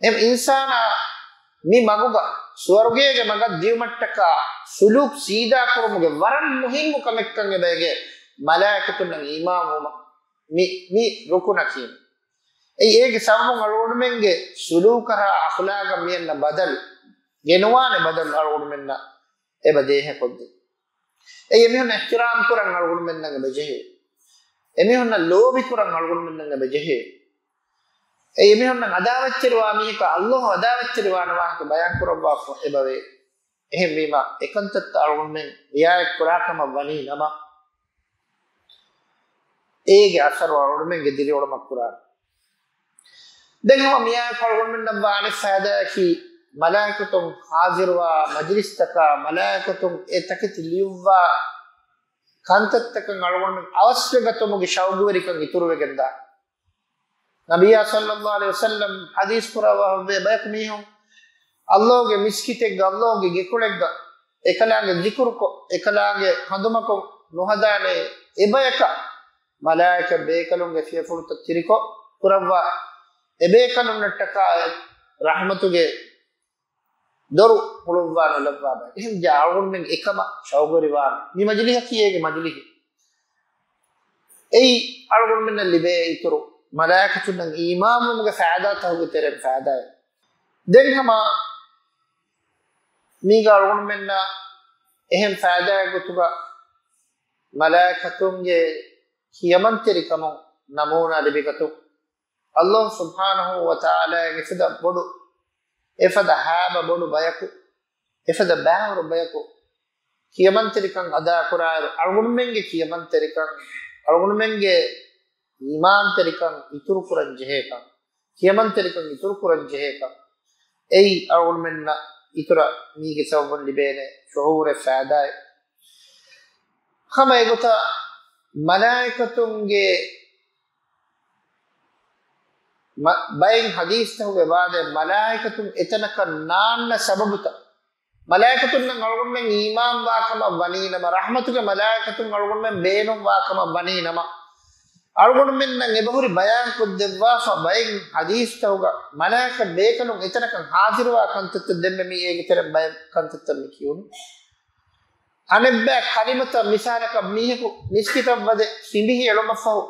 އެހެން އިންސާނާ މި މަގުގަ ސުވަރުގޭގެ މަގަށް ދިޔުމަށްޓަކާ ސުލޫކް ސީދާ ކުރުމުގެ ވަރަށް މުހިންމު ކަމެއްކަން އެބަ އެނގޭ މަލާއިކަތުންނަށް އީމާންވުމަށް މި، މި ރުކުނަކީ. އެއީ އޭގެ ސަބަބުން އަޅުގަނޑުމެންގެ ސުލޫކަށާ އަޚްލާގަށް މިއަންނަ ބަދަލު، ގެނުވާނެ ބަދަލު އަޅުގަނޑުމެންނަށް އެބަ ދޭހަކޮށްދޭ. އެއީ އެމީހުން އިޙްތިރާމް ކުރަން އަޅުގަނޑުމެންނަށް އެބަ ޖެހޭ. އެމީހުންނަށް ލޯބި ކުރަން އަޅުގަނޑުމެންނަށް އެބަ ޖެހޭ. އެއީ އެމީހުންނަށް އަދާވަތްތެރިވާ މީހަކަށް ﷲ އަދާވަތްތެރިވާނެ ވާހަކަ ބަޔާން ކުރައްވާފަ އެބަވޭ. އެހެންވީމަ، އެކަންތައްތައް އަޅުގަނޑުމެން ރިޢާޔަތް ކުރާ ކަމަށް ވަނީ ނަމަ، އޭގެ އަސަރު އަޅުގަނޑުމެންގެ ދިރިއުޅުމަށް ކުރާނެ. ދެން ހަމަ މިއާއެކު އަޅުގަނޑުމެންނަށް ވާނެ ފައިދާއަކީ، މަލާއިކަތުން ޙާޟިރުވާ މަޖިލިސްތަކާ، މަލާއިކަތުން އެ ތަކެތި ލިޔުއްވާ ކަންތައްތަކަށް އަޅުގަނޑުމެން އަވަސްވެގަތުމުގެ ޝައުގުވެރިކަން އިތުރުވެގެންދާނެ. ނަބިއްޔާ ޞައްލައްލާހު ޢަލައިހި ވަސައްލަމް ޙަދީޘް ކުރައްވާ ހުއްވޭ ބަޔަކު މީހުން ﷲ ގެ މިސްކިތެއްގަ، ﷲ ގެ ގެކޮޅެއްގަ އެކަލާނގެ ޒިކުރުކޮށް، އެކަލާނގެ ހަނދުމަކޮށް ނުހަދާނޭ އެބަޔަކަށް މަލާއިކަ ބޭކަލުންގެ ފިޔަފުޅުތައް ތިރިކޮށް ކުރައްވާ، އެބޭކަލުންނަށްޓަކާ ރަޙްމަތުގެ ދޮރު ހުޅުއްވާ ނުލައްވާ ބައެއް. އެހެން ޖާ އަޅުގަނޑުމެން އެކަމަށް ޝައުގުވެރިވާނެ. މި މަޖިލިހަކީ އޭގެ މަޖިލިހެއް. އެއީ އަޅުގަނޑުމެންނަށް ލިބޭ އިތުރު މަލާއިކަތުންނަށް އީމާންވުމުގެ ފައިދާތަކުގެ ތެރެއިން ފައިދާއެއް. ދެން ހަމަ މީގަ އަޅުގަނޑުމެންނަށް އެހެން ފައިދާއެއް ގޮތުގަ މަލާއިކަތުންގެ ކިޔަމަންތެރިކަމުން ނަމޫނާ ލިބިގަތުން. ﷲ ސުބްޙާނަހޫ ވަތަޢާލާގެ އެފަދަ ބޮޑު، އެފަދަ ހައިބަ ބޮޑު ބަޔަކު، އެފަދަ ބައިވަރު ބަޔަކު ކިޔަމަންތެރިކަން އަދާކުރާއިރު، އަޅުގަނޑުމެންގެ ކިޔަމަންތެރިކަން، އަޅުގަނޑުމެންގެ އީމާންތެރިކަން އިތުރުކުރަން ޖެހޭކަން، ކިޔަމަންތެރިކަން އިތުރުކުރަން ޖެހޭކަން، އެއީ އަޅުގަނޑުމެންނަށް އިތުރަށް މީގެ ސަބަބުން ލިބޭނެ ޝުޢޫރެއް ފައިދާއެއް. ހަމަ އެގޮތަށް މަލާއިކަތުންގެ މަ-، ބައެއް ޙަދީޘްތަކުގެ ވާދައެއް، މަލާއިކަތުން އެތަނަކަށް ނާންނަ ސަބަބުތައް، މަލާއިކަތުންނަށް އަޅުގަނޑުމެން އީމާންވާ ކަމަށް ވަނީ ނަމަ، ރަޙްމަތުގެ މަލާއިކަތުން އަޅުގަނޑުމެން ބޭނުންވާ ކަމަށް ވަނީ ނަމަ، އަޅުގަނޑުމެންނަށް އެބަހުރި ބަޔާންކޮށްދެއްވާފަ ބައެއް ޙަދީޘްތަކުގަ މަލާއިކަ ބޭކަލުން އެތަނަކަށް ޙާޟިރުވާ ކަންތައްތައް ދެންމެ މީ އޭގެ ތެރެއިން ބައެއް ކަންތައްތައް މި ކިޔުނު. އަނެއްބައި ކަލިމަތައް މިސާލަކަށް މީހަކު މިސްކިތަށް ވަދެ ފިނބިހި އެޅުމަށްފަހު،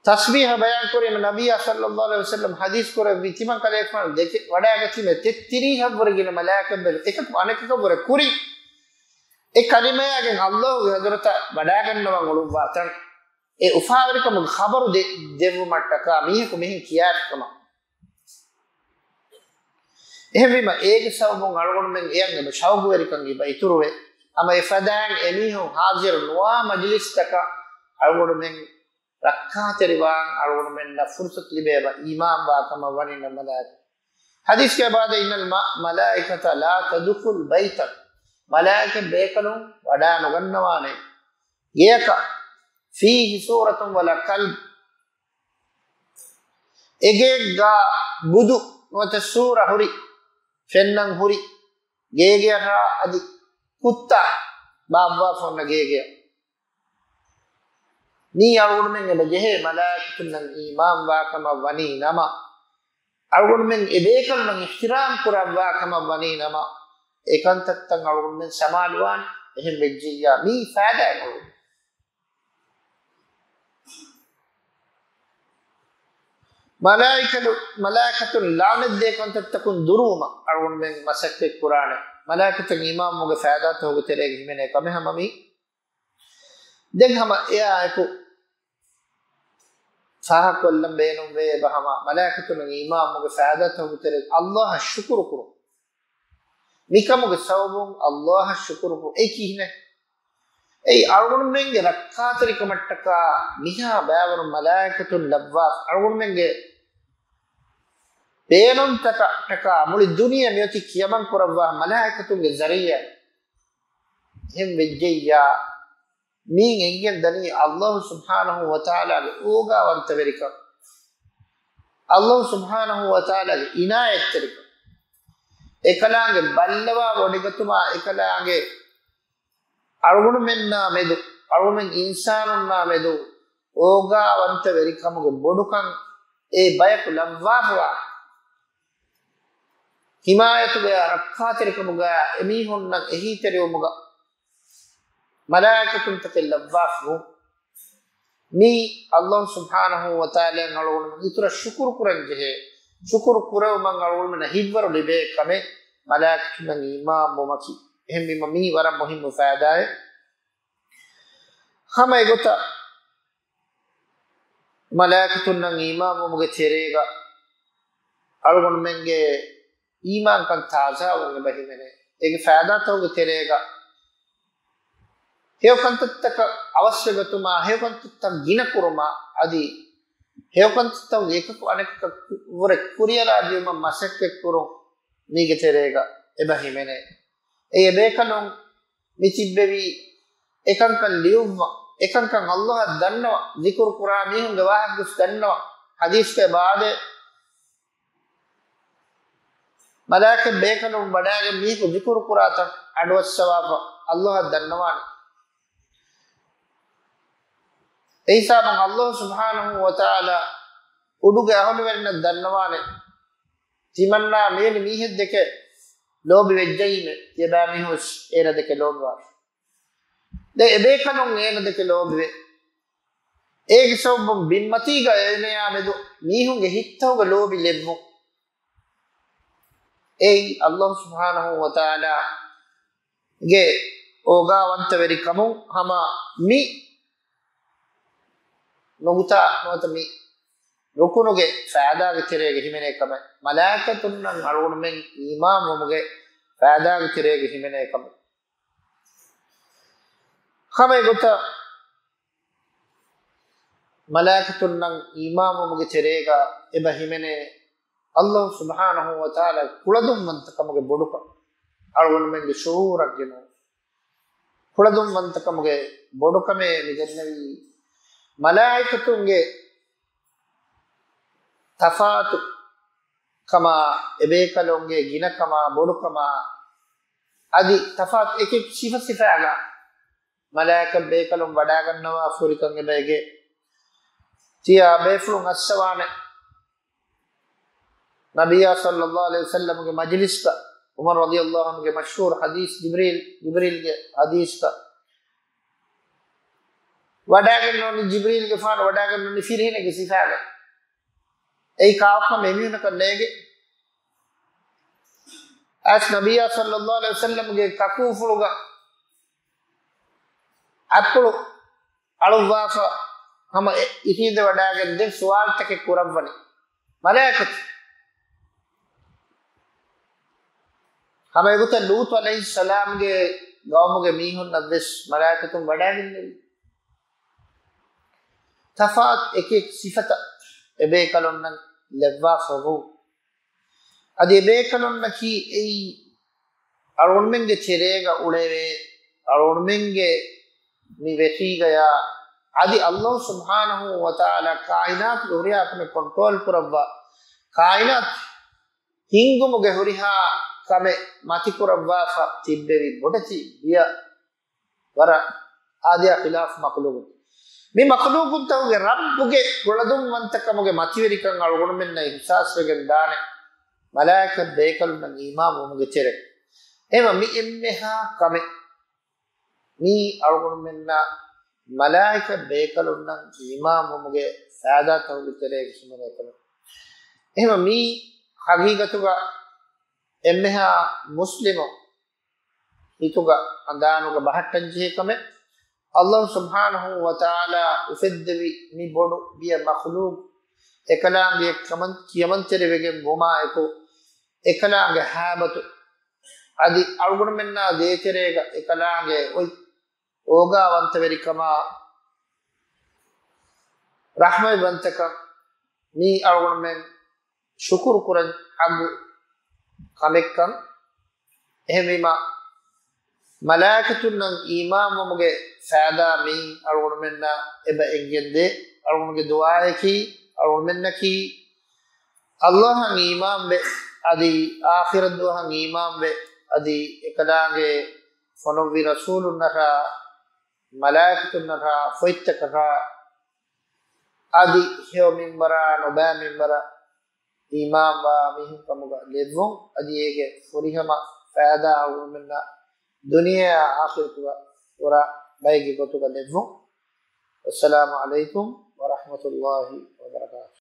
ތަސްބީޙަ ބަޔާންކުރީމަ ނަބިއްޔާ ޞައްލައްލާހު ޢަލައިހި ވަސައްލަމް ޙަދީޘް ކުރެއްވި ތިމަން ކަލޭގެފާނު ދެކެ ވަޑައިގަތީމެ ތެއްތިރީހަށްވުރެ ގިނަ މަލާއިކަތް ބެލު އެކަކު އަނެކަކަށްވުރެ ކުރިން އެ ކަލިމަޔާގެން ﷲ ގެ ޙަޟްރަތަށް ވަޑައިގަންނަވަން އުޅުއްވާތަން އެ އުފާވެރިކަމުގެ ޚަބަރު ދެ-، ދެއްވުމަށްޓަކާ މީހަކު މިހެން ކިޔާފިކަމަށް. އެހެންވީމަ، އޭގެ ސަބަބުން އަޅުގަނޑުމެން އެޔަށް އެބަ ޝައުގުވެރިކަން އެބަ އިތުރުވޭ. ހަމަ އެފަދައިން އެމީހުން ޙާޟިރު ނުވާ މަޖިލިސްތަކަށް އަޅުގަނޑުމެން ރައްކާތެރިވާން އަޅުގަނޑުމެންނަށް ފުރުޞަތު ލިބޭ އެބަ އީމާންވާ ކަމަށް ވަނީ ނަމަ މަލާއިކަ. ޙަދީޘްގެ އެބައި، إن الملائكة لا تدخل بيتا، މަލާއިކަތް ބޭކަލުން ވަޑާނުގަންނަވާނެ ގެޔަކަށް، فيه صورة ولا كلب، އެގެއެއްގަ ބުދު ނުވަތަ ސޫރަ ހުރި، ފެންނަން ހުރި، ގޭގެއަށާ އަދި ކުއްތާ ބާއްވާފަ އޮންނަ ގޭގެއަށް. މީ އަޅުގަނޑުމެން އެބަ ޖެހޭ މަލާއިކަތުންނަށް އީމާންވާ ކަމަށް ވަނީ ނަމަ، އަޅުގަނޑުމެން އެބޭކަލުންނަށް އިޙްތިރާމް ކުރައްވާ ކަމަށް ވަނީ ނަމަ، އެކަންތައްތައް އަޅުގަނޑުމެން ސަމާލުވާނެ. އެހެން ވެއްޖިއްޔާ މީ ފައިދާއެއް އަޅުގަނޑު މަލާއިކަތު، މަލާއިކަތުން ލަޢުނަތްދޭ ކަންތައްތަކުން ދުރުވުމަށް އަޅުގަނޑުމެން މަސައްކަތް ކުރާނެ. މަލާއިކަތަށް އީމާންވުމުގެ ފައިދާތަކުގެ ތެރޭގަ ހިމެނޭ ކަމެއް ހަމަ މީ. ދެން ހަމަ އެއާއެކު ފާހަގަކޮށްލަން ބޭނުންވޭ އެބަ ހަމަ މަލާއިކަތުން އީމާންވުމުގެ ފައިދާތަކުގެ ތެރޭގަ ﷲ އަށް ޝުކުރު ކުރުން. މިކަމުގެ ސަބަބުން ﷲ އަށް ޝުކުރު ކުރުން. އެއީ ކިހިނެއް؟ އެއީ އަޅުގަނޑުމެންގެ ރައްކާތެރިކަމަށްޓަކާ މިހާ ބައިވަރު މަލާއިކަތުން ލައްވާ، އަޅުގަނޑުމެންގެ ބޭނުންތަކަށްޓަކާ މުޅި ދުނިޔެ މިއޮތީ ކިޔަމަން ކުރައްވާ މަލާއިކަތުންގެ ޒަރީޢާ. އެހެން ވެއްޖެއްޔާ، މީން އެނގިގެން ދަނީ ﷲ ސުބްޙާނަހޫ ވަތަޢާލާގެ އޯގާވަންތަވެރިކަން، ﷲ ސުބްޙާނަހޫ ވަތަޢާލާގެ އިނާޔަތްތެރިކަން، އެކަލާނގެ ބައްލަވާ ވޮޑިގަތުމާ، އެކަލާނގެ އަޅުގަނޑުމެންނާ މެދު، އަޅުގަނޑުމެން އިންސާނުންނާ މެދު އޯގާވަންތަވެރިކަމުގެ ބޮޑުކަން އެ ބަޔަކު ލައްވާފަވާ، ހިމާޔަތުގައި ރައްކާތެރިކަމުގައި އެމީހުންނަށް އެހީތެރިވުމުގަ މަލާއިކަތުންތަކެއް ލައްވާފަ ވުން. މީ ﷲ ސުބްޙާނަހޫ ވަތަޢާލާއަށް އަޅުގަނޑުމެން އިތުރަށް ޝުކުރު ކުރަން ޖެހޭ، ޝުކުރު ކުރެވުމަށް އަޅުގަނޑުމެންނަށް ހިތްވަރު ލިބޭ ކަމެއް މަލާއިކަތުންނަށް އީމާންވުމަކީ. އެހެންވީމަ މީ ވަރަށް މުހިއްމު ފައިދާއެއް. ހަމަ އެގޮތަށް މަލާއިކަތުންނަށް އީމާންވުމުގެ ތެރޭގަ އަޅުގަނޑުމެންގެ އީމާންކަން ތާޒާވުން އެބަ ހިމެނޭ. އޭގެ ފައިދާތަކުގެ ތެރޭގަ ހެޔޮކަންތައްތަކަށް އަވަސްވެގަތުމާ، ހެޔޮކަންތައްތައް ގިނަކުރުމާ، އަދި ހެޔޮކަންތައްތަކުގެ އެކަކު އަނެކަކަށް ވުރެ ކުރިއަރާދިޔުމަށް މަސައްކަތްކުރުން މީގެ ތެރޭގަ އެބަ ހިމެނޭ. އެ ބޭކަލުން މި ތިއްބެވީ އެކަންކަން ލިޔުއްވަން، އެކަންކަން ﷲ އަށް ދަންނަވަން، ޒިކުރު ކުރާ މީހުންގެ ވާހަކަ ގޮސް ދަންނަވަން. ޙަދީޘްގައި އެބައާދޭ، މަލާއިކަތް ބޭކަލުން ވަޑައިގެން މީހަކު ޒިކުރު ކުރާތަން އަޑުއައްސަވާފަ، ﷲ އަށް ދަންނަވާނެ. އެހިސާބުން ﷲ ސުބްޙާނަހޫ ވަތަޢާލާ އުޑުގެ އަހުލުވެރިންނަށް ދަންނަވާނެ. ތިމަންނާ މިވެނި މީހެއްދެކެ ލޯބި ވެއްޖައީމޭ، ތިޔަބައިމީހުންވެސް އޭނަދެކެ ލޯބިވާށި. ދެން އެބޭކަލުން އޭނަދެކެ ލޯބިވޭ. އޭގެ ސަބަބުން ބިންމަތީގަ އޭނަޔާ މެދު މީހުންގެ ހިތްތަކުގަ ލޯބި ލެއްވުން. އެއީ ﷲ ސުބްޙާނަހޫ ވަތަޢާލާގެ އޯގާވަންތަވެރިކަމުން ހަމަ މި ނުކުތާ ނުވަތަ މި ރުކުނުގެ ފައިދާގެ ތެރޭގަ ހިމެނޭ ކަމެއް، މަލާއިކަތުންނަށް އަޅުގަނޑުމެން އީމާންވުމުގެ ފައިދާގެ ތެރޭގަ ހިމެނޭ ކަމެއް. ހަމަ އެގޮތަށް މަލާއިކަތުންނަށް އީމާންވުމުގެ ތެރޭގަ އެބަ ހިމެނޭ ﷲ ސުބްޙާނަހޫ ވަތަޢާލާގެ ކުޅަދުންވަންތަކަމުގެ ބޮޑުކަން. އަޅުގަނޑުމެންގެ ޝުޢޫރަށް ގެނުން. ކުޅަދުންވަންތަކަމުގެ ބޮޑުކަމޭ މިދެންނެވީ، މަލާއިކަތުންގެ ތަފާތު ކަމާ، އެބޭކަލުންގެ ގިނަކަމާ، ބޮޑުކަމާ، އަދި ތަފާތު އެކެއް ސިފަ ސިފައިގަ މަލާއިކަތް ބޭކަލުން ވަޑައިގަންނަވާފަ ހުރިކަން އެބައިގެ. ތިޔަ ބޭފުޅުން އައްސަވާނެ ނަބިއްޔާ ޞައްލައްލާހު ޢަލައިހި ވަސައްލަމްގެ މަޖިލިސްގަ، ޢުމަރު ރަޟިޔައްލާހު ޢަންހުގެ މަޝްހޫރު ޙަދީޘް، ޖިބްރީލް، ޖިބްރީލްގެ ޙަދީޘްގަ ވަޑައިގެންނެވުނީ، ޖިބްރީލްގެފާނު ވަޑައިގެންނެވުނީ ފިރިހެނެއްގެ ސިފައިގަ. އެއީ ކާކުހަމަ އެމީހުންނަކަށް ނޭނގެ. އައިސް ނަބިއްޔާ ޞައްލައްލާހު ޢަލައިހި ވަސައްލަމްގެ ކަކޫފުޅުގަ އަތްޕުޅު އަޅުއްވާފަ ހަމަ އެ އިށީނދެ ވަޑައިގެން ދެން ސުވާލުތަކެއް ކުރައްވަނީ މަލާއިކަތު. ހަމަ އެގޮތަށް ލޫޠު ޢަލައިހިއްސަލާމްގެ ޤައުމުގެ މީހުންނަށް ވެސް މަލާއިކަތުން ވަޑައިގެންނެވި. ތަފާތު އެކި އެކި ސިފަތައް އެބޭކަލުންނަށް ލެއްވާފަ ވުން. އަދި އެބޭކަލުންނަކީ އެއީ އަޅުގަނޑުމެންގެ ތެރޭގަ އުޅެވޭ، އަޅުގަނޑުމެންގެ މި ވެށީގަޔާ އަދި އައްލާހު ސުބްޙާނަހު ވަތަޢާލާ ކާއިނާތުގެ ހުރިހާ ކަމެއް ކޮންޓްރޯލް ކުރައްވާ، ކާއިނާތު ހިންގުމުގެ ހުރިހާ ކަމެއް މަތިކުރައްވާފަ ތިއްބެވި ބޮޑެތި ބިޔަ ވަރަށް އާދަޔާ ޚިލާފު މަޚްލޫގުން. މި މަޚްލޫގުންތަކުގެ ރައްބުގެ ކުޅަދުންވަންތަކަމުގެ މަތިވެރިކަން އަޅުގަނޑުމެންނަށް އިޙްސާސްވެގެން ދާނެ. މަލާއިކަ ބޭކަލުންނަށް އީމާން ވުމުގެ ތެރޭ. އެހެންވީމަ މި އެންމެހާ ކަމެއް މީ އަޅުގަނޑުމެންނަށް މަލާއިކަ ބޭކަލުންނަށް އީމާން ވުމުގެ ފައިދާތަކުގެ ތެރޭގަ ހިމެނޭ ކަމެއް. އެހެންވީމަ މީ ޙަޤީޤަތުގަ އެންމެހާ މުސްލިމު ހިތުގަ ހަނދާނުގަ ބަހައްޓަންޖެހޭ ކަމެއް. އައްލާހު ސުބްޙާނަހު ވަތަޢާލާ އުފެއްދެވި މި ބޮޑު ބިޔަ މަޚްލޫގު އެކަލާނގެ ކަމަން-، ކިޔަމަންތެރިވެގެން ވުމާއެކު، އެކަލާނގެ ހައިބަތު އަދި އަޅުގަނޑުމެންނާ ދޭތެރޭގަ އެކަލާނގެ އޮތް އޯގާވަންތަވެރިކަމާ، ރަޙްމަތްވަންތަކަން މީ އަޅުގަނޑުމެން ޝުކުރު ކުރަން ޙައްޤު ކަމެއްކަން. އެހެންވީމަ، މަލާއިކަތުންނަށް އީމާންވުމުގެ ފައިދާ މިއިން އަޅުގަނޑުމެންނަށް އެބަ އެނގެންދޭ. އަޅުގަނޑުގެ ދުޢާއަކީ، އަޅުގަނޑުމެންނަކީ އައްލާހަށް އީމާންވެ، އަދި އާޚިރަތްދުވަހަށް އީމާންވެ، އަދި އެކަލާނގެ ފޮނުއްވި ރަސޫލުންނަށާ، މަލާއިކަތުންނަށާ، ފޮތްތަކަށާ، އަދި ހެޔޮ މިންވަރާ ނުބައި މިންވަރަށް އީމާންވާ މީހުން ކަމުގަ ލެއްވުން، އަދި އޭގެ ފުރިހަމަ ފައިދާ އަޅުގަނޑުމެންނަށް ދުނިޔެއާ އާޚިރަތުގަ ކުރާ ބައެއްގެ ގޮތުގަ ލެއްވުން. ވައްސަލާމު ޢަލައިކުމް ވަރަޙްމަތުﷲި ވަބަރަކާތުހު.